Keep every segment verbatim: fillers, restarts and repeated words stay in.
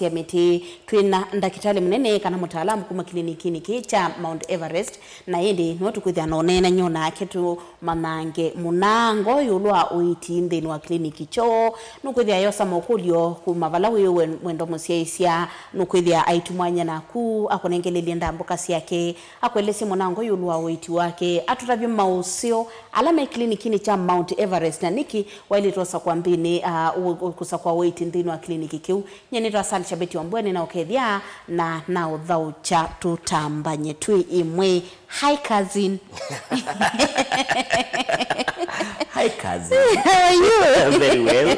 sya mĩtĩ. Twĩ na ndakĩtalĩ mũnene kana mũtaalamu kuma kĩlinikinĩ kĩĩ kya Mount Everest, na ĩndĩ nĩwe tũkwĩthĩa na ũneenany'o nake tũmanthange mũnango ĩũlũ wa ũiiti nthĩnĩ wa kĩliniki kyoo. Nũkwĩthĩa yosa mokũlyo kuma vala wĩ we mwendwa mũsyaĩĩsya, nũkwĩthĩa aitumwany'a naku akũnengelelye ndambũka syake, akwelesye mũnango ĩũlũ wa ũiiti wake, atũtavye maũseo ala me kĩlinikinĩ kya Mount Everest, na nĩkĩ waĩlĩte ũsakwa nthĩnĩ, ah, ũ-, ũ-, kũsakwa ũiiti nthĩnĩ wa kĩliniki kĩu. Nyie nĩtwa Salisha Betty Wambua, nĩnaũkethya na naũthaũkya tũtambany'e twĩ ĩmwe. Hi, cousin. Hi, cousin. How are you? I'm very well.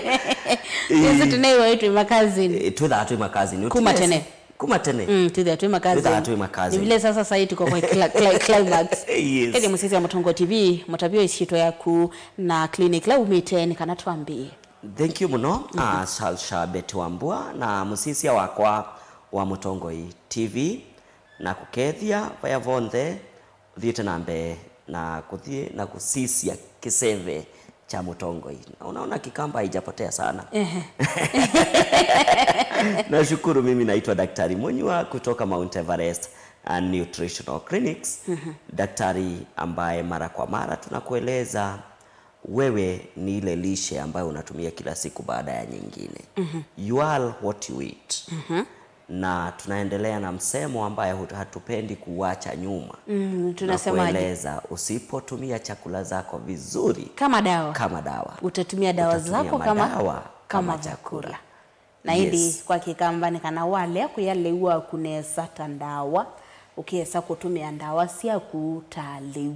Sisi Eh, tunaiwa itwe makazini. Eh, twĩthaa twĩ makazini. Kuma Ũtiwe tene. Kuma tene. Mm, twĩthĩa twĩ makazini. Twĩthaa twĩ makazini. Ni vile sasa sahii tuko kwa cli-, cli-, climax. Yes. Kethia mũsisi wa Mũtongo T V, mũtavyo ĩsyĩtwa yaku na clinic la umĩte nĩ kana twambie. Thank you mũno, ah, Salisha Betty Wambua na mũsisya wakwa wa Mũtongoi T V, na kũkethya vaya vonthe ũthiĩte na mbee na kũthiĩ na kũsisya kĩseve cha Mũtongoi. Na unaona Kikamba haijapotea sana. Ehe. Nashukuru, mimi naitwa Daktari Munywa kutoka Mount Everest and Nutritional Clinics. Mhm. Daktari ambaye mara kwa mara tunakueleza wewe ni ile lishe ambayo unatumia kila siku baada ya nyingine. Mhm. You are what you eat. Mhm. Na tunaendelea na msemo ambaye hut-, hatupendi kuacha nyuma. Mm, na tunasemaje? Kueleza, usipotumia chakula zako vizuri Kama dawa. Kama dawa, Utatumia dawa utatumia zako kama, madawa kama kama vyakula. Vyakula. Na ĩndĩ Yes. kwa Kĩkamba nĩ kana walea kũya lĩu waku nesa ta ndawa, ũkesa kũtũmĩa ndawa syaku ta lĩu.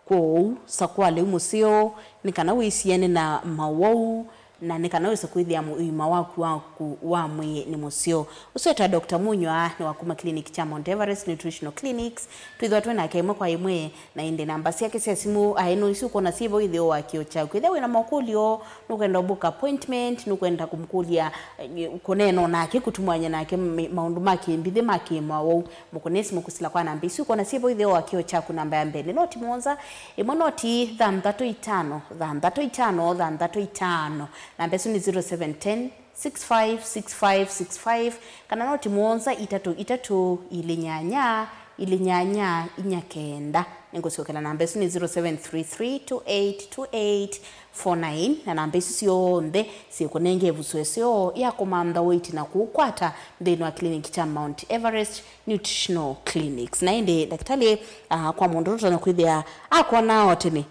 Kwoou, sakũa lĩu mũseo nĩ kana wĩsiane na mawau, na nĩ kana wĩse kwĩthĩa ũima waku, waku wa mwĩĩ nĩ mũseo. Ũsu wĩtawa Doctor Munywa, nĩ wa kuma clinic kya Mount Everest Nutritional Clinics. Twĩthwa twĩ nake ĩmwe kwa ĩmwe, na ĩndĩ namba syake sya simũ aĩ no isu ũkwona syĩ vau ĩtheo wa kĩo kyaku. Ĩthĩa wĩna makũlyo, nũkwenda book appointment, nũkwenda kũmũkũlya, eh, kũneena nake, kũtumwanya nake mĩ-, maũndũ ma kĩmbithĩ ma kĩmawau, mũkũnĩe simũ kũsila kwa namba isu ũkwona syĩ vau ĩtheo wa kĩo kyaku. Namba ya mbee nĩ noti mũonza, ĩmwe noti thanthatũ itano, thanthatũ itano, thanthatũ itano. Namba ĩsu nĩ zero seven ten, six five six five six five, kana noti mũonza itatũ itatũ, ilĩ nyanya, ilĩ nyanya, inya kenda. Nĩngũsyokela namba ĩsu nĩ zero seven three three two eight two eight four nine, na namba isu syonthe syĩkũnenge ĩvuso ĩseo ya kũmantha ũiiti na kũũkwata nthĩnĩ wa clinic kya Mount Everest Nutritional Clinics. Na ĩndĩ, ndakĩtalĩ, ah, kwa mũndũ ũtana kwĩthĩa akwona o tene,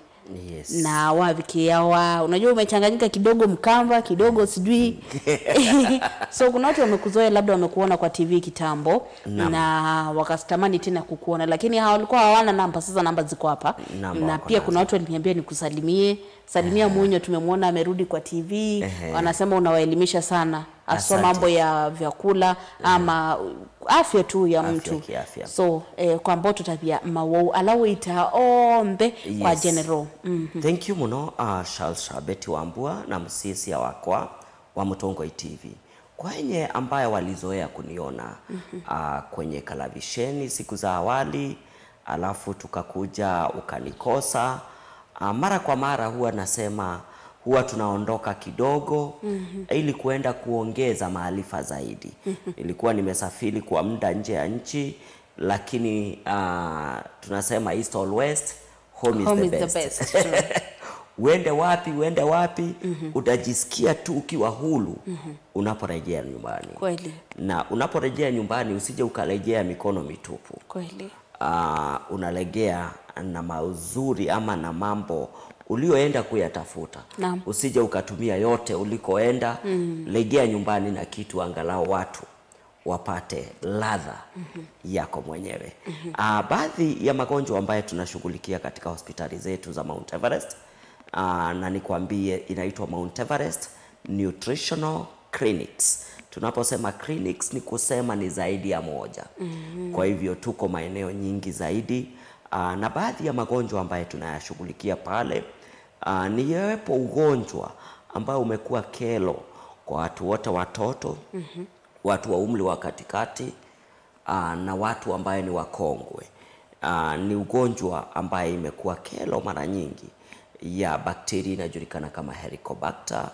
Yes. Na wavikĩawa, unajua umechanganyika kidogo Mkamba, kidogo sijui. So kuna watu wamekuzoea, labda wamekuona kwa T V kitambo, Naam. na wakatamani tena kukuona, lakini hawa walikuwa hawana namba, sasa namba ziko hapa. Namba Na wako pia kuna nazo. watu waliniambia nikusalimie, salimia Ehe. Munyo, tumemwona amerudi kwa T V, Ehe. wanasema unawaelimisha sana. Haswa Asante. mambo ya vyakula ama afya tu ya Afya mtu. kiafya. So, eh, kwa ambao tutavya mawau ala wĩtaa onthe kwa Yes. general. Mhm. Thank you mũno, uh, Salisha Betty Wambua na mũsisya wakwa wa Mũtongoi T V. Kwa enye ambaye walizoea kuniona, uh, kwenye kalavisheni siku za awali, alafu tukakuja ukanikosa. Ah, mara kwa mara huwa nasema huwa tunaondoka kidogo Mhm. ili kuenda kuongeza maarifa zaidi. Nilikuwa nimesafiri kwa muda nje ya nchi, lakini, ah, tunasema East or West, home is Home the is the best. best, true. Uende wapi, uende wapi, Mhm. utajisikia tu ukiwa huru Mhm. unaporejea nyumbani. Kweli. Na unaporejea nyumbani, usije ukarejea mikono mitupu. Kweli. Ah, unalegea na mauzuri ama na mambo ulioenda kuyatafuta. Naam. Usije ukatumia yote ulikoenda, Mm. legea nyumbani na kitu angalau watu wapate ladha Mhm. yako mwenyewe. Mhm. Ah, baadhi ya magonjwa ambayo tunashughulikia katika hospitali zetu za Mount Everest, ah, na nikwambie inaitwa Mount Everest Nutritional Clinics. Tunaposema clinics ni kusema ni zaidi ya moja. Mhm. Kwa hivyo tuko maeneo nyingi zaidi, ah, na baadhi ya magonjwa ambayo tunayashughulikia pale, ah, ni yewepo ugonjwa ambao umekuwa kelo kwa watu wote, watoto, Mhm. watu wa umri wa katikati, ah, na watu ambaye ni wakongwe. Ah, ni ugonjwa ambaye imekuwa kelo mara nyingi, ya bakteria inajulikana kama Helicobacter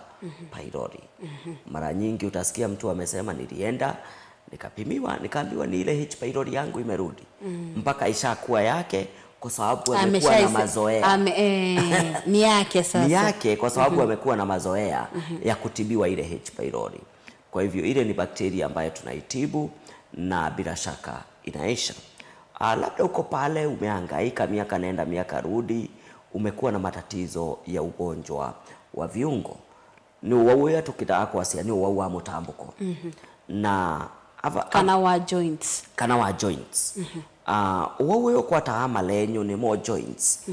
pylori. Mara nyingi utasikia mtu amesema, "Nilienda nikapimiwa, nikaambiwa ni ile H. pylori yangu imerudi." Mpaka ishakuwa yake, kwa sababu amekuwa na Ameshaisi- mazoea. ame- eh, ni yake sasa. Ni yake kwa sababu amekuwa na mazoea ya kutibiwa ile H. pylori. Kwa hivyo ile ni bakteria ambayo tunaitibu na bila shaka inaisha. Ah, labda uko pale umehangaika miaka nenda miaka rudi, umekuwa na matatizo ya ugonjwa wa viungo. Nĩ ũwau ũyũ tũkĩtaa kwasya nĩ ũwau wa mũtambũko. Na ava- Kana wa joints. Kana wa joints. Ah, ũwau ũyũ ũkwataa malenyũ nĩmo joints.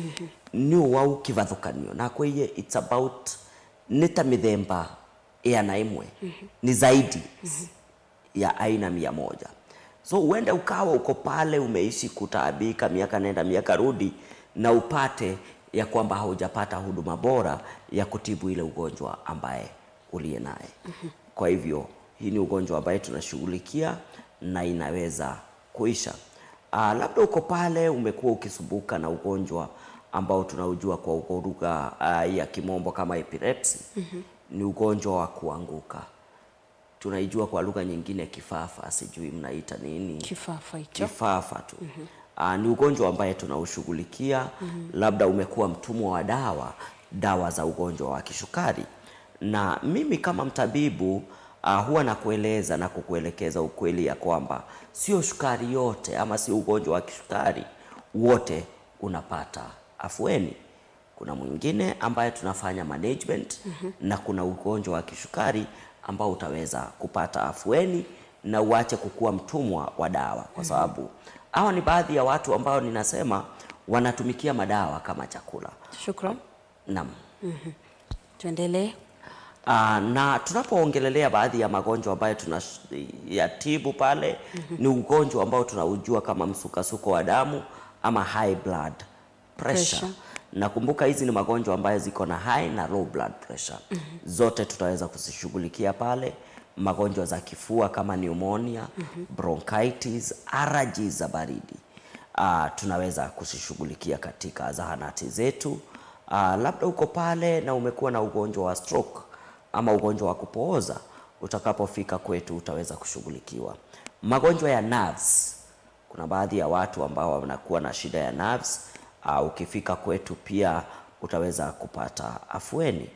Nĩ ũwau kĩvathũkanio. Nakwĩie it's about, nĩ ta mĩthemba ĩana ĩmwe. Ni zaidi ya aina mia moja. So uende ukawa uko pale umeishi kutaabika miaka nenda miaka rudi, na upate ya kwamba haujapata huduma bora ya kutibu ile ugonjwa ambaye uliye naye. Kwa hivyo, hii ni ugonjwa ambaye tunashughulikia na inaweza kuisha. Ah, labda uko pale umekuwa ukisumbuka na ugonjwa ambao tunaujua kwa ugo- lugha, ah, ya kimombo kama epilepsy. Ni ugonjwa wa kuanguka. Tunaijua kwa lugha nyingine kifafa, sijui mnaita nini? Kifafa hicho. Kifafa tu. Ah, ni ugonjwa ambaye tunaushughulikia. Labda umekuwa mtumwa wa dawa, dawa za ugonjwa wa kishukari. Na mimi kama mtabibu, ah, huwa nakueleza na kukuelekeza ukweli ya kwamba sio shukari yote ama sio ugonjwa wa kishukari wote unapata afueni. Kuna mwingine ambaye tunafanya management, na kuna ugonjwa wa kishukari ambao utaweza kupata afueni na uache kukuwa mtumwa wa dawa, kwa sababu hawa ni baadhi ya watu ambao ninasema wanatumikia madawa kama chakula. Shukran. Naam. Tuendelee. Ah, na tunapoongelelea baadhi ya magonjwa ambayo tunayatibu pale, ni ugonjwa ambao tunaujua kama msukasuko wa damu ama high blood pressure. Pressure. Nakumbuka hizi ni magonjwa ambayo ziko na high na low blood pressure. Zote tutaweza kuzishughulikia pale. Magonjwa za kifua kama pneumonia, bronchitis, allergies za baridi. Ah, tunaweza kuzishughulikia katika zahanati zetu. Ah, labda uko pale na umekuwa na ugonjwa wa stroke ama ugonjwa wa kupooza, utakapofika kwetu utaweza kushughulikiwa. Magonjwa ya nerves, kuna baadhi ya watu ambao wanakuwa na shida ya nerves, ah, ukifika kwetu pia utaweza kupata afueni.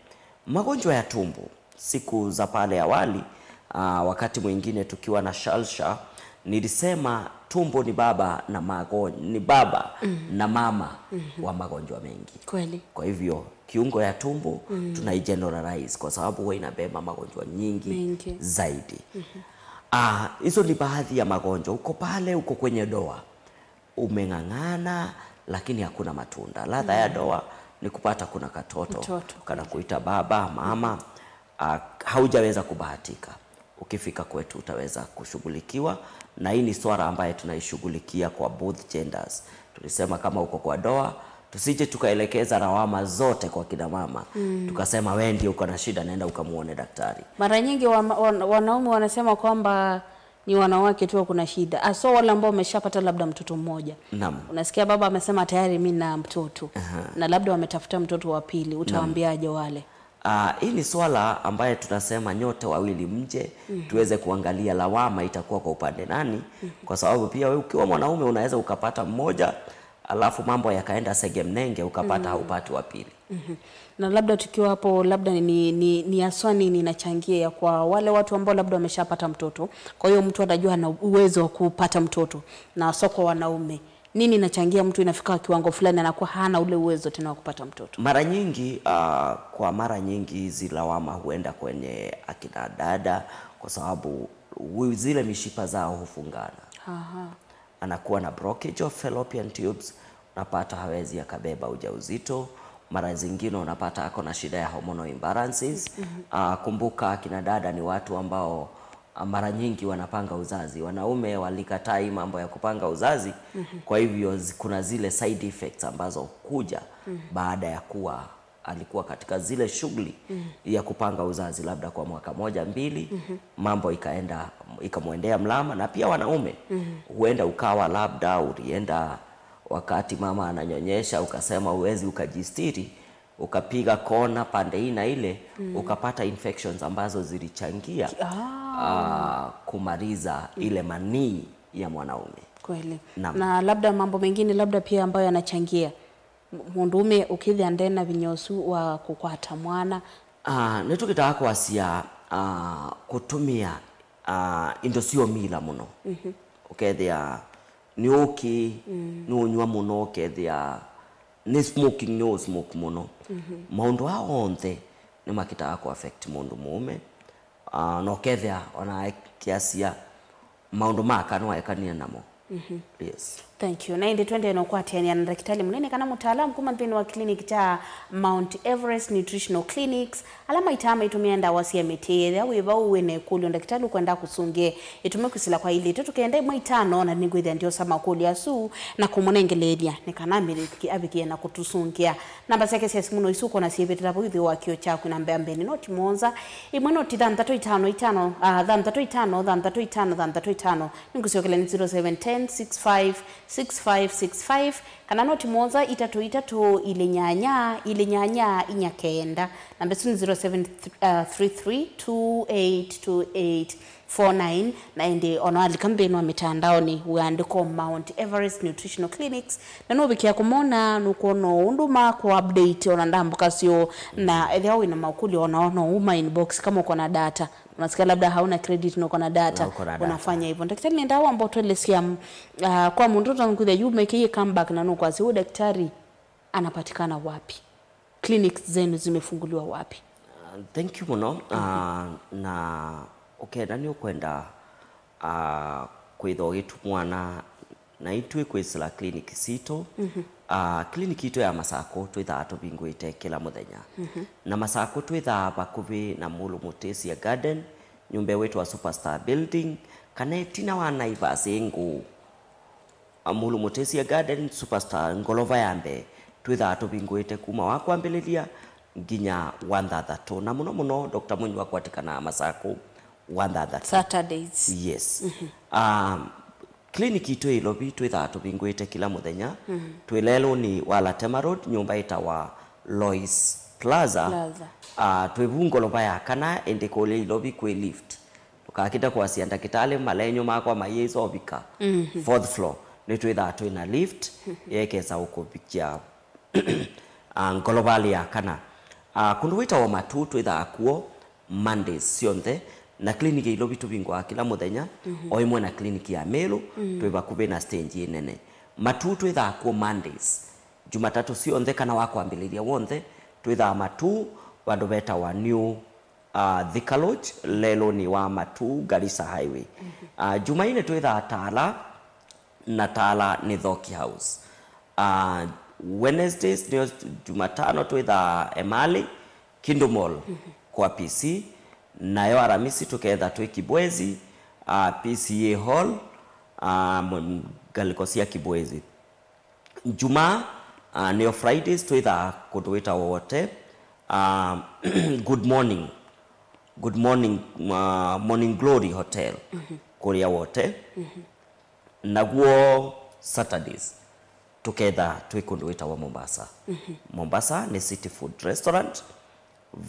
Magonjwa ya tumbo, siku za pale awali, ah, wakati mwingine tukiwa na shalsha, nilisema tumbo ni baba na magon-, ni baba na mama wa magonjwa mengi. Kweli. Kwa hivyo, kiungo ya tumbo tunaigeneralize kwa sababu huwa inabeba magonjwa nyingi Mengi. zaidi. Ah, hizo ni baadhi ya magonjwa. Uko pale, uko kwenye ndoa, umeng'ang'ana, lakini hakuna matunda. Ladha ya ndoa ni kupata kuna katoto, Mtoto. kana kuita baba, mama, ah, haujaweza kubahatika. Ukifika kwetu utaweza kushughulikiwa, na hii ni swala ambaye tunaishughulikia kwa both genders. Tulisema kama uko kwa ndoa, tusije tukaelekeza lawama zote kwa kina mama. Tukasema, "Wewe ndio uko na shida, nenda ukamuone daktari." Mara nyingi wa, wa, wanaume wanasema kwamba ni wanawake tu wako na shida, hasa wale ambao wameshapata labda mtoto mmoja. Naam. Unasikia baba amesema, "Tayari mimi na mtoto." Aha. Na labda wametafuta mtoto wa pili, utawaambiaje wale? Ah, hii ni swala ambaye tunasema nyote wawili mje, tuweze kuangalia lawama itakuwa kwa upande nani, kwa sababu pia wewe ukiwa mwanaume unaweza ukapata mmoja, alafu mambo yakaenda segemnenge, ukapata haupati wa pili. Na labda tukiwa hapo, labda ni, ni, ni haswa nini inachangia ya kwa wale watu ambao labda wameshapata mtoto, kwa hiyo mtu atajua ana uwezo wa kupata mtoto, na haswa kwa wanaume, nini inachangia mtu inafika kiwango fulani anakuwa hana ule uwezo tena wa kupata mtoto? Mara nyingi, ah, kwa mara nyingi hizi lawama huenda kwenye akina dada, kwa sababu wi-, zile mishipa zao hufungana. Aha. Anakuwa na blockage of fallopian tubes, unapata hawezi akabeba ujauzito. Mara zingine unapata ako na shida ya hormonal imbalances. Ah, kumbuka akina dada ni watu ambao, ah, mara nyingi wanapanga uzazi. Wanaume walikataa hii mambo ya kupanga uzazi. Kwa hivyo zi-, kuna zile side effects ambazo kuja baada ya kuwa alikuwa katika zile shughuli ya kupanga uzazi, labda kwa mwaka moja, mbili, mambo ikaenda, ikamwendea mlama. Na pia wanaume, huenda ukawa labda ulienda wakati mama ananyonyesha, ukasema huwezi ukajistiri, ukapiga kona pande hii na ile, ukapata infections ambazo zilichangia, ah, kumaliza ile manii ya mwanaume. Kweli. Naam. Na labda mambo mengine labda pia ambayo yanachangia, m-, mũndũũme ũkĩthĩa ndena vinya ũsu wa kũkwata mwana. Ah, nĩtũkĩtaa kwasya, ah, kũtũmĩa, ah, indo syĩ mila mũno. Ũkethĩa nĩ ũkĩ, nĩ ũnywa mũno, ũkethĩa nĩ smoking, nĩ ũ smoke mũno. Maũndũ aa onthe nĩmakĩtaa kũ affect mũndũ mũũme. Ah, na ũkethĩa ona aekeasya maũndũ ma kana waekanie namo. Yes. Thank you. Na ĩndĩ twendee na ũkwatĩanĩa na ndakĩtalĩ mũnene kana mũtaalamu kuma nthĩnĩ wa clinic kya Mount Everest Nutritional Clinics, ala maitaa maitũmĩa ndawa sya mĩtĩ. Ethĩwa wĩ vau wĩ na ĩkũlyo, ndakĩtalĩ ũkwenda kũsũngĩe, ĩtũme kwĩsĩla kwa ilĩtũ tũkenda ĩmwe itano, na nĩngwĩthĩa ndyosa makũlyo asu na kũmũnengeleelya nĩ kana amĩlĩki-, avikĩe na kũtũsũngĩa. Namba syake sya simũ no isu ũkona syĩvĩtĩla vau ĩtheo wa kĩo kyaku. Namba ya mbee nĩ noti mũonza, ĩmwe noti thanthatũ itano itano, ah, thanthatũ itano, thanthatũ itano, thanthatũ itano. Nĩngũsyokela nĩ zero seven ten six five six five six five, kana noti mũonza itatũ itatũ ilĩ nyanya ilĩ nyanya inya kenda. Namba ĩsu nĩ zero seven three three two eight two eight four nine, na ĩndĩ ona walika nthĩnĩ wa mĩtandaonĩ wĩandĩko Mount Everest Nutritional Clinics, na nũvikĩa kũmona, nũkwona ũndũ ma kũ update ona ndambũka syoo, na ethĩwa wĩna makũlyo ona ona uma inbox kama uko na data. Unasikia labda hauna credit na uko na data, na uko na data, unafanya hivyo. Daktari, nenda wamba ũtwelesya, mm, ah, kwa mũndũ ũtanũkwĩthĩa yu mekĩie comeback na nũkwasya, "Huyu daktari anapatikana wapi? Clinics zenu zimefunguliwa wapi?" Uh, thank you mũno. Uh, na ũkenda nĩ ũkwenda, uh, kwĩtha ũgĩtumwana na itwĩ kwĩsĩla clinic sitũ. Uh, clinic itũ ya Masakũ twĩthaa tũvingũĩte kĩla mũthenya. Na Masakũ twĩthaa vakuvĩ na Mulu Mutesia Garden, nyũmba ĩwĩtwa Superstar Building, kana ĩtina wa Naivas ĩ ngũũ. Mulu Mutesia Garden, Superstar, ngolova ya mbee, twĩthaa tũvingũĩte kuma wa kwambĩlĩlya nginya wa nthathatũ. Na mũno mũno, Doctor Munyu akwatĩkanaa Masakũ wa nthathatũ. Saturdays. Yes. Um, clinic itũ ĩ Ilovi twĩthaa tũvingũĩte kĩla mũthenya. Twĩ lelũnĩ wa Latema Road, nyũmba ĩtawa Lois Plaza. Plaza. Uh, twĩ vu ngolova ya kana, ĩndĩ kũlya Ilovi kwĩ lift. Ndũkakĩte kwasya, "Ndakĩtalĩ, malenyũ makwa maiĩsa ũvika fourth floor." Nĩtwĩthaa twĩ na lift, yekesa ũkũvikya, ah, ngolovalĩ ya kana. Ah, kũndũ wĩtawa Matuu twĩthaa kuo Mondays syonthe, na clinic ya Ilovi tũvingũaa kĩla mũthenya, o ĩmwe na clinic ya Mĩlũ, twĩ vakuvĩ na stage ĩnene. Matuu twĩthaa kuo Mondays, Jumatatũ syonthe kana wa kwambĩlĩlya w'onthe, twĩthaa Matuu vandũ vetawa New uh, Thika Lodge, lelũnĩ wa Matuu, Garissa Highway. Uh, Jumaine twĩthaa Tala, na Tala nĩ Thoki House. Uh, Wednesdays nĩyo Jumatano twĩthaa Emali, Kindu Mall, kwa P C. Nayo Aramisi tũketha twĩ Kibwezi, uh, P C A Hall, uh, ngalĩko sya Kibwezi. Jumaa, ah, nĩyo Fridays, twĩthaa kũndũ wĩtawa Wote. Ah, Good Morning. Good Morning, ah, Morning Glory Hotel, kũrĩa Wote. Naguo Saturdays, tũketha twĩ kũndũ wĩtawa Mombasa. Mombasa nĩ City Food Restaurant,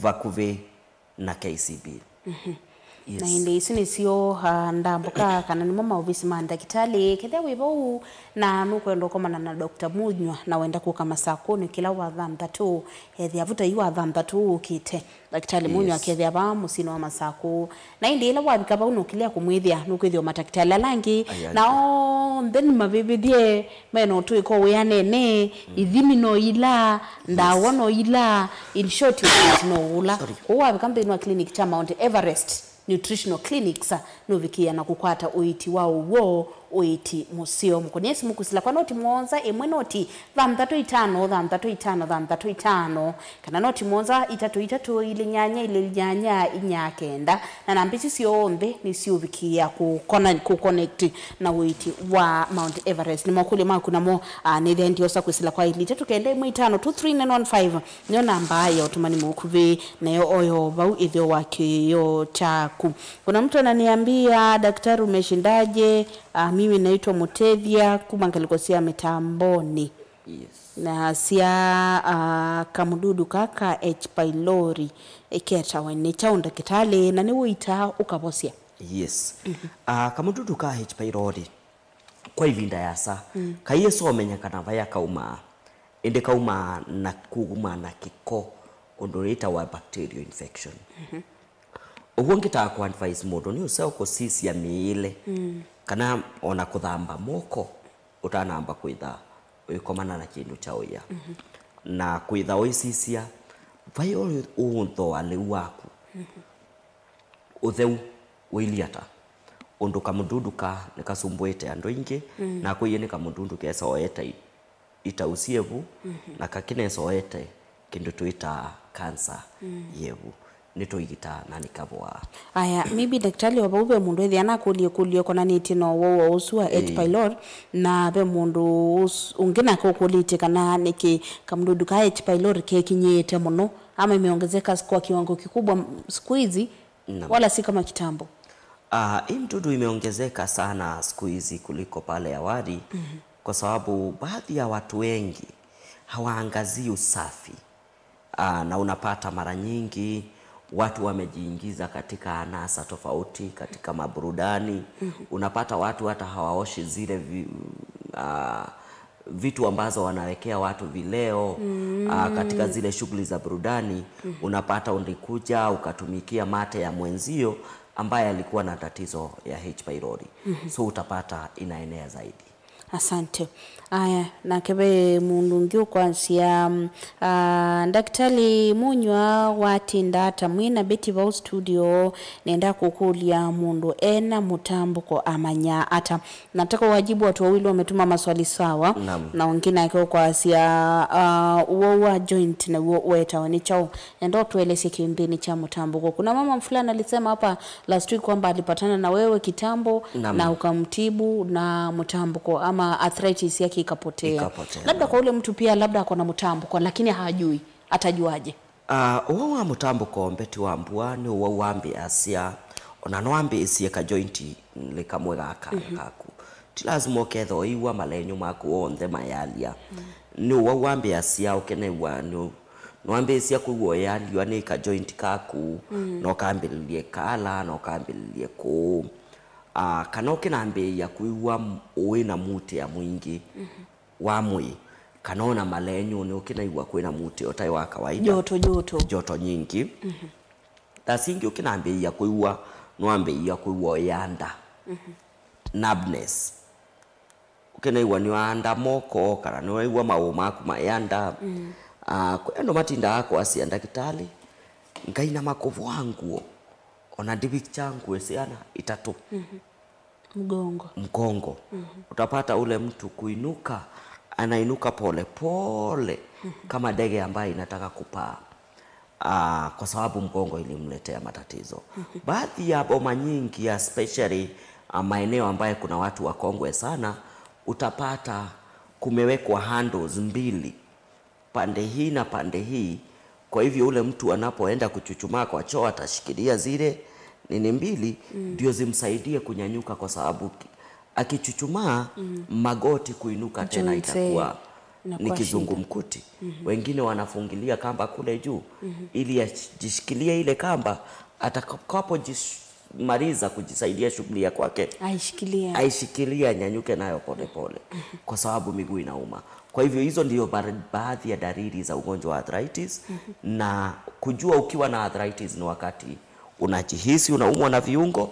vakuvĩ na K C B. Yes. Na ĩndĩ isu nĩsyo, ah, ndambũka kana nĩmo maovisi ma ndakĩtalĩ. Kethĩa wĩ vau na nũkwenda ũkomana na Doctor Munywa na wenda kũka Masakũnĩ kĩla wa thanthatũ, ethĩa vuta yu wa thanthatũ ũkĩte, ndakĩtalĩ Munywa, yes, akethĩa vaa mũsyĩnĩ wa Masakũ. Na ĩndĩ ĩla wavika vau nũkĩlea kũmwĩthĩa, nũkwĩthĩwa matakĩtalĩ ala angĩ, ai, ai, na onthe nĩmavĩvĩthye, mena ũtũĩko wĩanene, ithimi no ila, ndawa no ila, in short, ũiiti no ũla. Sorry. Kwoou wavika nthĩnĩ wa clinic kya Mount Everest Nutritional Clinics, nũvikĩĩa na kũkwata ũiiti wa ũw'o, ũiiti mũseo. Mũkũnie simũ kwĩsĩla kwa noti mũonza ĩmwe noti thanthatũ itano thanthatũ itano thanthatũ itano, kana noti mũonza itatũ itatũ ilĩ nyanya ilĩ nyanya inya kenda. Na namba isu syonthe nĩsiũvikĩĩa kũkona-, kũconnect na ũiiti wa Mount Everest. Nĩ makũlyo maku namo, ah, nĩthĩa ndiosa kwĩsĩla kwa ilĩ itatũ kenda ĩmwe itano two three nine one five, nĩyo namba ya ũtũmani mũkuvĩ, nayo oyo vau ĩtheo wa kĩoo kyaku. Kuna mtu ananiambia, "Daktari, umeshindaje? Ah, mimi naitwa Mutethia, kuma ngaliko sia Mitamboni." Yes. Na sya, ah, kamududu kaka H. pylori ketawe nĩ kyaũ ndakĩtalĩ, na nĩwĩitaa ũkavosya? Yes. Ah, kamududu ka H. pylori kwa ivinda yasa kaiĩsa ũmenyekana vaĩa kaumaa, ĩndĩ kaumaa na kuma na kĩko, ũndũ wĩtawa bacterial infection. Ũw'o ngĩtaa kũ advise mũndũ nĩ ũseo kũsisya mĩĩle kana ona kũthamba moko ũtanamba kwĩtha ũikomana na kĩndũ kya ũya, na kwĩtha ũisisya vai ũũ ũũnthoa lĩu waku. Ũtheu ũilyĩ ata? Ũndũ kamududu ka nĩkasumbũĩte andũ aingĩ, na kwĩyĩ nĩ kamududu kesoete itau syĩ vu, na kakĩnesoete kĩndũ twĩtaa kansa yĩ vu, nĩtũigitaa na nĩkavoaa. Aya, maybe ndakĩtalĩ o vau ve mũndũ ethĩa nakũlya ĩkũlyo ĩkonanĩtye na ũwau o ũsu wa H. pylori, na ve mũndũ ũs- ũngĩ nake ũkũlĩtye kana nĩkĩ kamududu ka H. pylori kekinyĩĩte mũno ama imeongezeka kwa kiwango kikubwa siku hizi wala si kama kitambo? Ah, hii mdudu imeongezeka sana siku hizi kuliko pale awali, kwa sababu baadhi ya watu wengi hawaangazii usafi. Ah, na unapata mara nyingi watu wamejiingiza katika anasa tofauti, katika maburudani. Unapata watu hata hawaoshi zile vi, ah, vitu ambazo wanawekea watu vileo, ah, katika zile shughuli za burudani. Unapata ulikuja ukatumikia mate ya mwenzio ambaye alikuwa na tatizo ya H. pylori. So utapata inaenea zaidi. Asante. Aya, nake ve mũndũ ũngĩ ũkwasya, mm, ah, Ndakĩtalĩ Munywa, watinda ata mwĩ na Betty vau studio? Nenda kũkũlya mũndũ ena mũtambũko amanya ata? Nataka wajibu watu wawili wametuma maswali sawa. Naam. Na ũngĩ nake ũkwasya, ah, ũwau wa joint naw'o wetawa nĩ kyaũ? Nenda ũtũelesye kĩũmbĩnĩ kya mũtambũko. Kuna mama fulani alisema hapa last week kwamba alipatana na wewe kitambo na ukamtibu na mtambuko ama arthritis yake ikapotea. Ikapotea, labda kwa ule mtu pia labda ako na mtambuko lakini hajui, atajuaje? Ah, ũwau wa mũtambũko Betty Wambua nĩ ũwau wambĩĩasya, ona no wambĩĩsye ka joint lĩ kamwe ga kana kaku. Ti lazima ũkethwa ũiw'a malenyũ maku onthe mayalya. Nĩ ũwau wambĩĩasya ũkenew'a nĩ Nĩwambĩĩsya kwĩw'a ũyalywa nĩ ka joint kaku, na ũkambĩlĩlye kala, na ũkambĩlĩlye kũũ. Ah, kana ũkĩnambĩĩa kwĩw'a m- wĩ na muutĩa mwingĩ wa mwĩĩ, kana ona malenyũnĩ ũkĩnaĩw'a kwĩ na muutĩa ũtaĩ wa kawaida. Joto, joto. Joto nyingĩ. Thaa singĩ ũkĩnambĩĩa kwĩw'a, nĩwambĩĩa kwĩw'a ũyanda. Numbness. Ũkĩnaĩw'a nĩwaanda moko, kana nĩwaĩw'a maũũ maku mayanda. Ah, kwĩ andũ matindaa kwasya, "Ndakĩtalĩ, ngainama kũvũa ngũo, ona ndivikya ngũo syana itatũ." Mgongo. Mgongo. Utapata ule mtu kuinuka, anainuka pole pole, kama ndege ambaye inataka kupaa. Ah, kwa sababu mgongo ilimletea matatizo. Baadhi ya boma nyingi, especially, ah, maeneo ambayo kuna watu wakongwe sana, utapata kumewekwa handles mbili, pande hii na pande hii. Kwa hivyo ule mtu anapoenda kuchuchumaa kwa choo atashikilia zile nini mbili, ndio zimsaidie kunyanyuka, kwa sababu ki- akichuchumaa, magoti kuinuka tena itakuwa ni kizungumkuti. Wengine wanafungilia kamba kule juu ili ajishikilie ile kamba, atakapojimaliza kujisaidia shughuli ya kwake, aishikilia, aishikilia, anyanyuke nayo polepole, kwa sababu miguu inauma. Kwa hivyo hizo ndio ba- baadhi ya dalili za ugonjwa wa arthritis, na kujua ukiwa na arthritis ni wakati unajihisi unaumwa na viungo,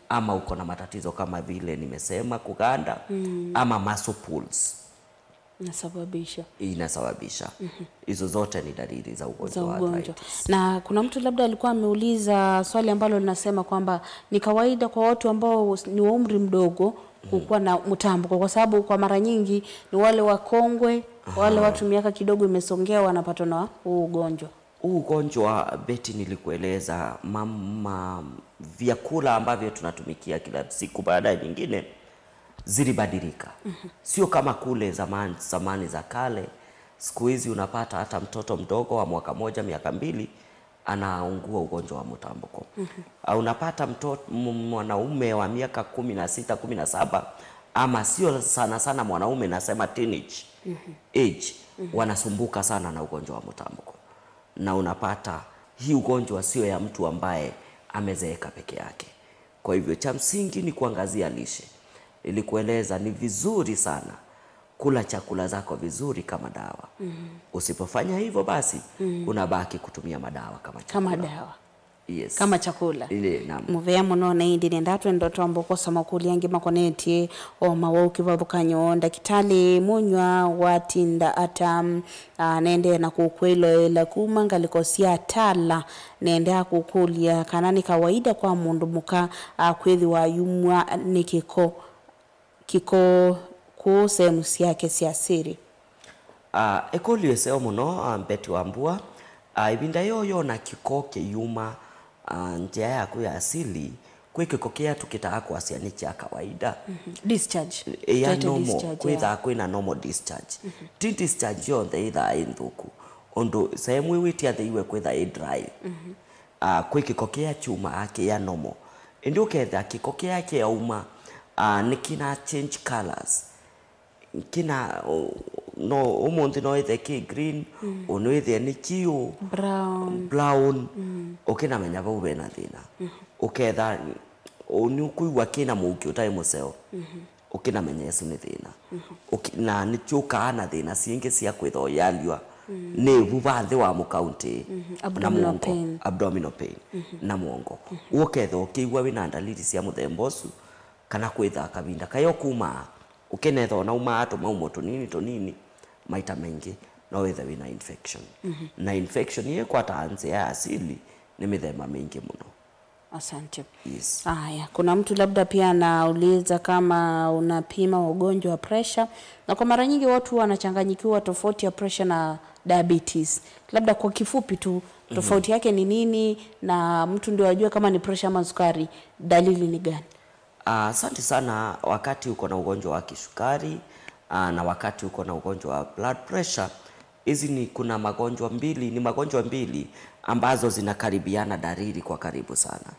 ama uko na matatizo kama vile nimesema, kuganda, ama muscle pulls. Inasababisha. Inasababisha. Hizo zote ni dalili za ugonjwa wa arthritis. Na kuna mtu labda alikuwa ameuliza swali ambalo linasema kwamba ni kawaida kwa watu ambao ni wa umri mdogo kukuwa na mtambuko, kwa sababu kwa mara nyingi ni wale wakongwe, wale watu miaka kidogo imesongea wanapatwa na huu ugonjwa. Huu ugonjwa, Betty, nilikueleza, mama, vyakula ambavyo tunatumikia kila siku baada ya nyingine zilibadilika. Sio kama kule zamani, zamani za kale. Siku hizi unapata hata mtoto mdogo wa mwaka moja, miaka mbili, anaugua ugonjwa wa mtambuko. Ah, unapata mtoto, mwanaume wa miaka kumi na sita, kumi na saba, ama sio sana sana mwanaume, nasema teenage age, wanasumbuka sana na ugonjwa wa mtambuko, na unapata hii ugonjwa sio ya mtu ambaye amezeeka peke yake. Kwa hivyo, cha msingi ni kuangazia lishe. Nilikueleza ni vizuri sana kula chakula zako vizuri kama dawa. Usipofanya hivyo, basi unabaki kutumia madawa kama chakula. Kama dawa. Yes. Kama chakula. Ile, naam. Mũvea mũno, na ĩndĩ nenda twenda twamba kũkosa makũlyo angĩ makonetye o mawau kĩvathũkany'o. Ndakĩtalĩ Mũnywa watinda ata? Ah, nendee na kũkwĩloela kuma ngalĩko sya Tala. Nendea kũkũlya kana nĩ kawaida kwa mũndũ mũka, ah, kwĩthĩwa ayumwa nĩ kĩko, kĩko kũũ sehemu syake sya siri? Ah, ĩkũlyo ĩseo mũno, ah, Betty Wambua. Ah, ĩvinda yĩĩ ũyona kĩko kĩyuma, ah, nzĩa yaku ya asili, kwĩ kĩko kĩya tũkĩtaa kwasya nĩ kya kawaida. Discharge. Ya normal, discharge, kwĩthaa kwĩna normal discharge. Ti discharge yonthe ĩthaa ĩ nthũku, ũndũ sehemu ĩwĩtyathĩiwe kwĩthaa ĩ dry. Ah, kwĩ kĩko kĩya kyumaa kĩya normal. Ĩndĩ ũkethĩa kĩko kĩya kĩyauma, ah, nĩ kĩna change colors. Kĩna, o, no, ũmũnthĩ no ĩthe kĩ green, ũnũĩthĩe nĩ kĩũ, brown. Brown. Ũkĩnamenya vau vena thĩna. Ũketha, o, nĩũkwĩw'a kĩna mũuki ũtaĩ mũseo. Ũkĩnamenya ĩsu nĩ thĩna. Ũki-, na nĩkyũkaa na thĩna syingĩ sya kwĩtha ũyalywa nĩ ĩvuva nthĩ wa mũkaũntĩ na abdominal mũongo, pain. Abdominal pain na mũongo. Ũketha ũkĩw'a wĩna ndalili sya mũthemba ũsu, kana kwĩtha kavinda kayo kumaa, ũkĩnetha ona umaa tũmaumo tũnini tũnini, maita maingĩ no wĩthe wĩna infection. Na infection ĩĩ ĩkwataa nzĩa ya asili nĩ mĩthemba mĩingĩ mũno. Asante. Yes. Haya, kuna mtu labda pia anauliza kama unapima ugonjwa wa pressure, na kwa mara nyingi watu wanachanganyikiwa tofauti ya pressure na diabetes. Labda kwa kifupi tu, tofauti yake ni nini, na mtu ndio ajue kama ni pressure ama sukari, dalili ni gani? Ah, asante sana. Wakati uko na ugonjwa wa kisukari, ah, na wakati uko na ugonjwa wa blood pressure, hizi ni, kuna magonjwa mbili, ni magonjwa mbili ambazo zinakaribiana dalili kwa karibu sana.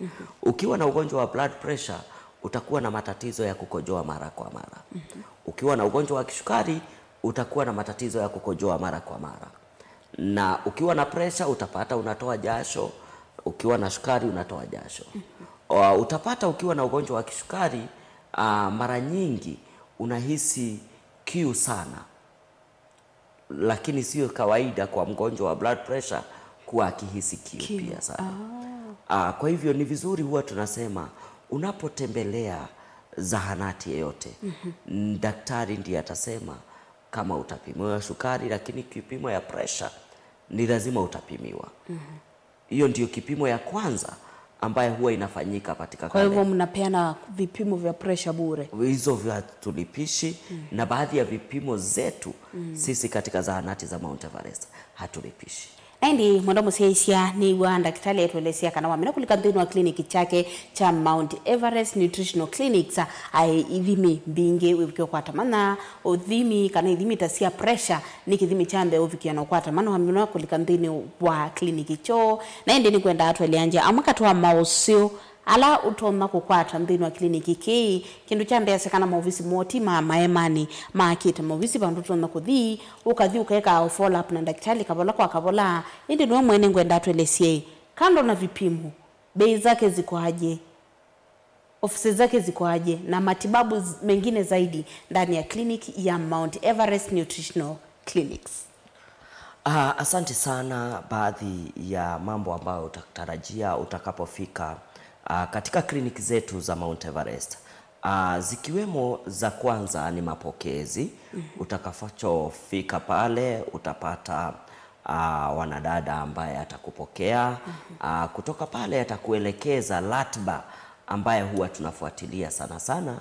Ukiwa na ugonjwa wa blood pressure, utakuwa na matatizo ya kukojoa mara kwa mara. Ukiwa na ugonjwa wa kisukari, utakuwa na matatizo ya kukojoa mara kwa mara. Na ukiwa na pressure, utapata unatoa jasho, ukiwa na sukari, unatoa jasho. O, utapata ukiwa na ugonjwa wa kisukari, ah, mara nyingi unahisi kiu sana. Lakini sio kawaida kwa mgonjwa wa blood pressure kuwa akihisi kiu pia sana. Ah, kwa hivyo ni vizuri, huwa tunasema, unapotembelea zahanati yeyote, daktari ndiye atasema kama utapimiwa sukari, lakini kipimo ya pressure ni lazima utapimiwa. Hiyo ndio kipimo ya kwanza ambayo huwa inafanyika katika. Kwa hivyo mnapeana vipimo vya pressure bure? Hizo vya tulipishi, na baadhi ya vipimo zetu sisi katika zahanati za Mount Everest hatulipishi. Na ĩndĩ mwenda mũsyaĩĩsya nĩw'a ndakĩtalĩ etũelesya kana wamina kũlika nthĩnĩ wa clinic kyake kya Mount Everest Nutritional Clinics, aĩ ithimi mbingĩ wĩvũkĩa ũkwata mana. Ũthimi kana ithimi ta sya pressure nĩ kĩthimi kya mbee ũvikĩa na ũkwata mana wamina kũlika nthĩnĩ wa clinic kyoo. Na ĩndĩ nĩkwenda atũeleangya amwe katĩ wa maũseo ala ũtonya kũkwata nthĩnĩ wa kliniki kĩĩ. Kĩndũ kya mbee, ase kana maovisi moo ti ma maemanĩ maakĩte maovisi vandũ ũtonya kũthi, ũkathi ũkeka follow up na ndakĩtalĩ kavola kwa kavola. Ĩndĩ nĩwe mwene ngwenda atũelesye, kando na vipimo, bei zake zikoaje, ofisi zake zikoaje, na matibabu z-, mengine zaidi ndani ya kliniki ya Mount Everest Nutritional Clinics. Ah, asante sana. Baadhi ya mambo ambayo utatarajia utakapofika, ah, katika kliniki zetu za Mount Everest, ah, zikiwemo, za kwanza ni mapokezi. Utakapofika pale utapata, ah, wanadada ambaye atakupokea. Ah, kutoka pale atakuelekeza ratiba ambaye huwa tunafuatilia sana sana,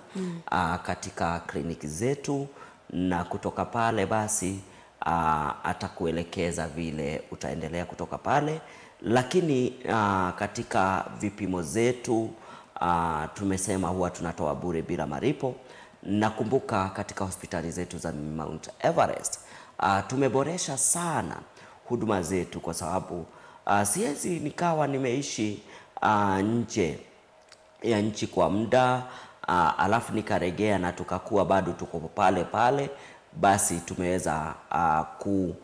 ah, katika kliniki zetu, na kutoka pale basi, ah, atakuelekeza vile utaendelea kutoka pale. Lakini, ah, katika vipimo zetu, ah, tumesema huwa tunatoa bure bila malipo. Nakumbuka katika hospitali zetu za Mount Everest, ah, tumeboresha sana huduma zetu kwa sababu, ah, siwezi nikawa nimeishi, ah, nje ya nchi kwa muda, ah, alafu nikaregea na tukakuwa bado tuko pale pale. basi tumeweza, ah, ku,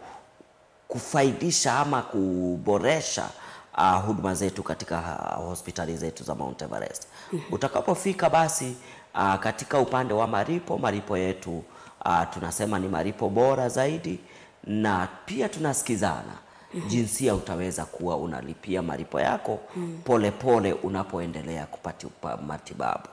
kufaidisha ama kuboresha, ah, huduma zetu katika, ah, hospitali zetu za Mount Everest. Utakapofika basi, ah, katika upande wa malipo, malipo yetu, ah, tunasema ni malipo bora zaidi, na pia tunasikizana jinsi ya utaweza kuwa unalipia malipo yako pole pole unapoendelea kupata upa-, matibabu.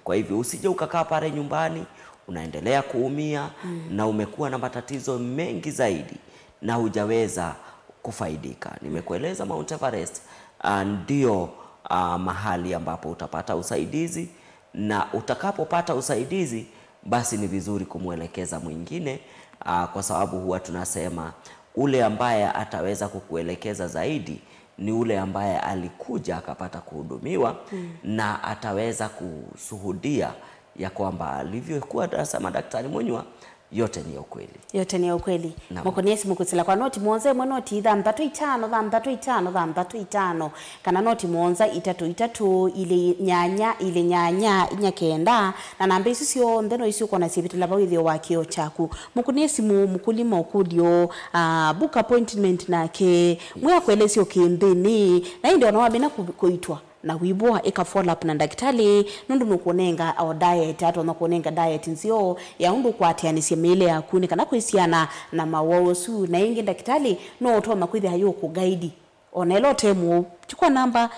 Kwa hivyo usije ukakaa pale nyumbani, unaendelea kuumia na umekuwa na matatizo mengi zaidi na hujaweza kufaidika. Nimekueleza Mount Everest, ah, ndio, ah, mahali ambapo utapata usaidizi, na utakapopata usaidizi, basi ni vizuri kumwelekeza mwingine, ah, kwa sababu huwa tunasema ule ambaye ataweza kukuelekeza zaidi ni ule ambaye alikuja akapata kuhudumiwa na ataweza kushuhudia ya kwamba alivyokuwa anasema Daktari Munywa, yote ni ya ukweli. Yote ni ya ukweli. Naam. Mũkũnĩe simũ kwĩsĩla kwa noti mũonza ĩmwe noti ithathatũ itano thanthatũ itano thanthatũ itano, kana noti mũonza itatũ itatũ ilĩ nyanya ilĩ nyanya inya kenda, na namba isu syonthe no isu ũkona syĩvĩtĩla vau ĩtheo wa kĩo kyaku. Mũkũnĩe simũ, mũkũlye maũkũlyo, ah, book appointment nake, mwĩa kũelesya ũkĩnthĩnĩ, na ĩndĩ ona wamina kũ-, kũitwa na wĩvũa, ĩka follow up na ndakĩtalĩ, nũndũ nũkũnenga o diet, atonya kũnenga diet nzeo ya ũndũ ũkwatĩanĩsya mĩĩle yaku, nĩ kana kwĩsiana na mawau asu. Na ĩngĩ, ndakĩtalĩ no ũtonya kwĩthĩa yũkũguide. Ona ĩla ũte mũwau, chukua namba,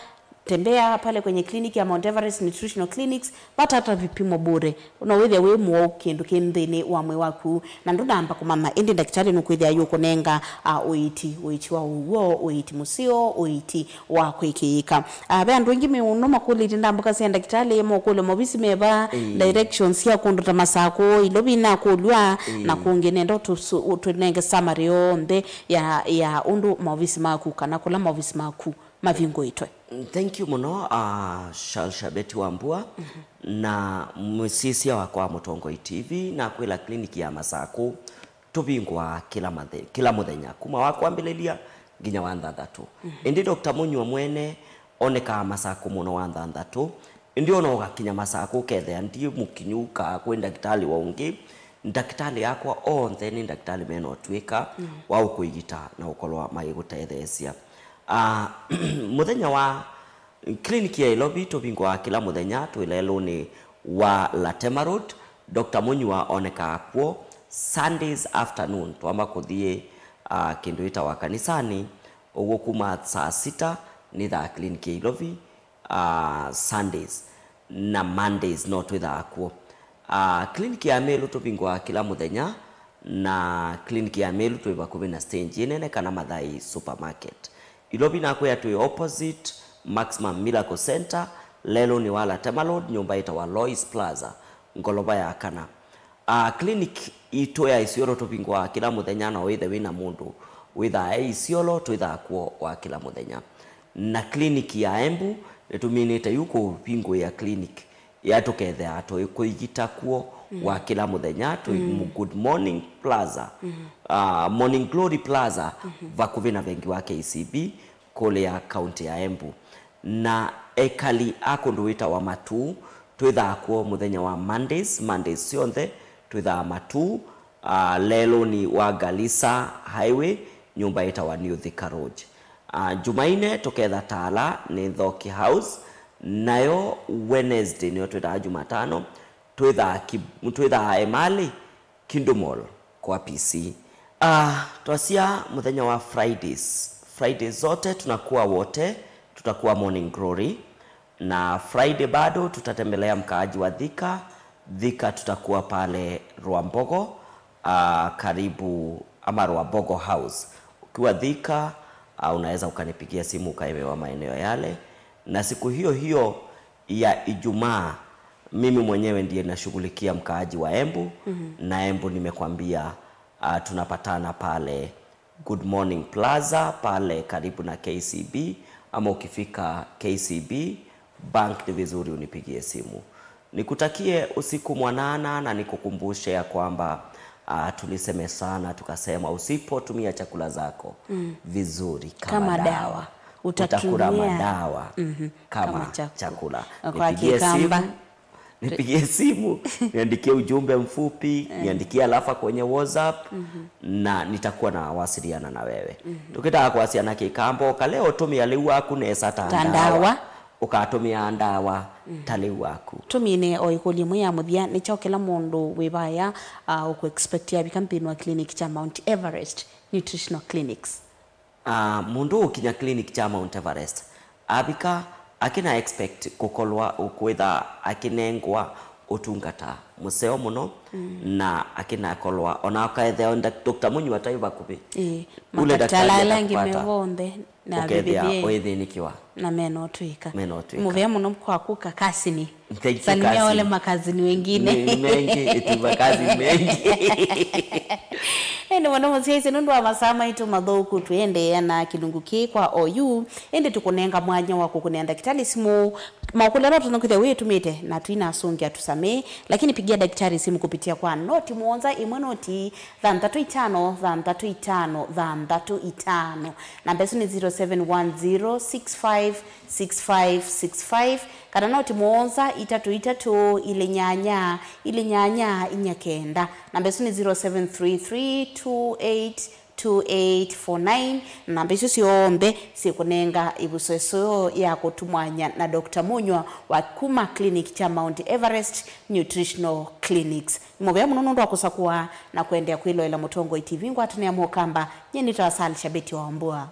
tembea pale kwenye kliniki ya Mount Everest Nutritional Clinics, vata hata vipimo bure. No wĩthĩa wĩ mũwau kĩndũ kĩ nthĩnĩ wa mwĩĩ waku, na ndũnamba kũmanya, ĩndĩ ndakĩtalĩ nũkwĩthĩa yũkũnenga, a, ũiiti, ũiiti wa ũw'o, ũiiti mũseo, ũiiti wa kwĩkĩĩka. A, ve andũ aingĩ mũno makũlĩtye ndambũka sya ndakĩtalĩ, mokũlya maovisi meva, ĩĩ, directions sya kũndũ ta Masakũ, Ilovi nakũlw'a, ĩĩ, na kũngĩ. Nenda tũsu-, tũnenge summary yonthe ya, ya ũndũ maovisi maku kana kũla maovisi maku mavingũĩtwe. Thank you mũno, uh, Shalshabeti Wambua. Mhm. Na mũsisya wakwa wa Mũtongoi T V, nakwĩla kliniki ya Masakũ tũvingũaa kĩla mathe-, kĩla mũthenya, kuma wa kwambĩlĩlya nginya wa nthathatũ. Mhm. Ĩndĩ Doctor Munywa mwene onekaa Masakũ mũno wa nthathatũ, ĩndĩ ona ũkakinya Masakũ ũkethĩa ndi mũkinyu ka kwĩ ndakĩtalĩ wa ũngĩ, ndakĩtalĩ yakwa onthe nĩ ndakĩtalĩ mena ũtw'ĩka, mm, wa ũkũigita na ũkolwa magĩkũtetheesya. Ah, mũthenya wa, kliniki ya Ilovi tũvingũaa kĩla mũthenya twĩ lelũnĩ wa Latema Road. Doctor Munywa onekaa kw'o Sundays afternoon, twamba kũthiĩ, ah, kĩndũ ĩtawa kanisanĩ, ũguo kuma saa sita nĩthaa kliniki ya Ilovi, ah, Sundays, na Mondays no twĩthaa kw'o. Ah, kliniki ya Mĩlũ tũvingũaa kĩla mũthenya, na kliniki ya Mĩlũ twĩ vakuvĩ na stage ĩnene kana Mathai Supermarket. Ilovi nakwĩa twĩ opposite Maximum Miracle Center, lelũnĩ wa Latema Road, nyũmba ĩtawa Lois Plaza, ngolova ya kana. Ah, clinic itũ ya Isiolo tũvingũaa kĩla mũthenya, na wĩthe wĩna mũndũ wĩthaa e Isiolo, twĩthaa kw'o wa kĩla mũthenya. Na clinic ya Embu, nĩtũminĩte yu kũvingũĩa clinic ya tũkethea tũikũigita kw'o, mm, wa kĩla mũthenya, tũ, mm, Good Morning Plaza, mm, ah, Morning Glory Plaza, mm-hmm, vakuvĩ na vengi wa K C B, kũlĩ ya kaunti ya Embu. Na ekali a kũndũ wĩtawa Matuu, twĩthaa kw'o mũthenya wa Mondays, Mondays syonthe twĩthaa Matuu, ah, lelũnĩ wa Garissa Highway, nyũmba ĩtawa New Thika Road. Ah, Jumaine tũketha Tala nĩ Nthoki House, nayo Wednesday nĩyo twĩtaa Jumatano, twĩthaa ki-, twĩthaa Emali, Kindu Mall kwa P C. Ah, twasya mũthenya wa Fridays. Fridays zote tunakuwa wote, tutakuwa Morning Glory. Na Friday bado tutatembelea mkaaji wa Thika. Thika tutakuwa pale Rwambogo, ah, karibu ama Rwambogo House. Ukiwa Thika, ah, unaweza ukanipigia simu ukaemewa maeneo yale. Na siku hiyo hiyo ya Ijumaa, mimi mwenyewe ndiye nashughulikia mkaaji wa Embu, mhm, na Embu nimekwambia, ah, tunapatana pale Good Morning Plaza, pale karibu na K C B, ama ukifika K C B Bank ni vizuri unipigie simu. Nikutakie usiku mwanana na nikukumbushe ya kwamba, ah, tuliseme sana, tukasema usipotumia chakula zako, mm, vizuri kama, kama dawa, dawa, utakula, utatumia, madawa, mhm, kama, kama chaku-, chakula. Kwa Nipigie Kikamba simu. Nipigie simu, niandikie ujumbe mfupi, niandikie alafa kwenye WhatsApp, na nitakuwa nawasiliana na wewe. Tukitaka kuwasiliana Kikamba, ukaleo tumia liu waku nesa ta Ta ndawa. ndawa. Ukatumia ndawa ta liu waku. Tumine o ikũlyo ĩmwe ya mũthya, nĩ kyaũ kĩla mũndũ wĩ vaya, ah, ũkũ expect avika nthĩnĩ wa clinic kya Mount Everest Nutritional Clinics? Ah, mũndũ ũkinya clinic kya Mount Everest, avika akĩna expect kũkolwa ũkwĩtha akĩnengwa ũtungata mũseo mũno, na akĩnakolwa ona akaethea nda-, Doctor Munywa atai vakuvĩ. Ĩĩ, ule madakitari daktari ala angĩ me akakupata, vonthe na ũkethĩa vivie ũĩthĩnĩkiwa. Na menotwĩka. Menotwĩka. Mũvea mũno kwaku kakasini. Thank you, Salimia wale cousin. Makazini wengine. Ni mengi, eti makazi mengi. Ĩndĩ mũno mũsyaĩsĩ, nũndũ wa masaa maitũ mathũku, twĩendeea na kĩlungu kĩĩ kwa oyu. Ĩndĩ tũkũnenga mwanya wa kũkũnĩa ndakĩtalĩ simũ. Makũlya no tũnũkĩthya wĩtũmĩte na twinasũngĩa tũsamee, lakini pigia daktari simu kupitia kwa noti mũonza ĩmwe noti thanthatũ itano thanthatũ itano thanthatũ itano. Namba ĩsu nĩ zero seven one zero six five six five six five, kana noti mũonza itatũ itatũ ilĩ nyanya ilĩ nyanya inya kenda. Namba ĩsu nĩ zero seven three three two eight two eight four nine. Namba isu syonthe sikũnenga ĩvuso ĩseo ya kũtumwanya na Doctor Munywa wa kuma clinic kya Mount Everest Nutritional Clinics. Nĩ mũvea mũno nũndũ wa kũsakũa na kũendeea kwĩloela Mũtongoi T V ngwatanĩo ya Mũkamba. Nyie nĩtawa Sal Shabeti wa Mbua.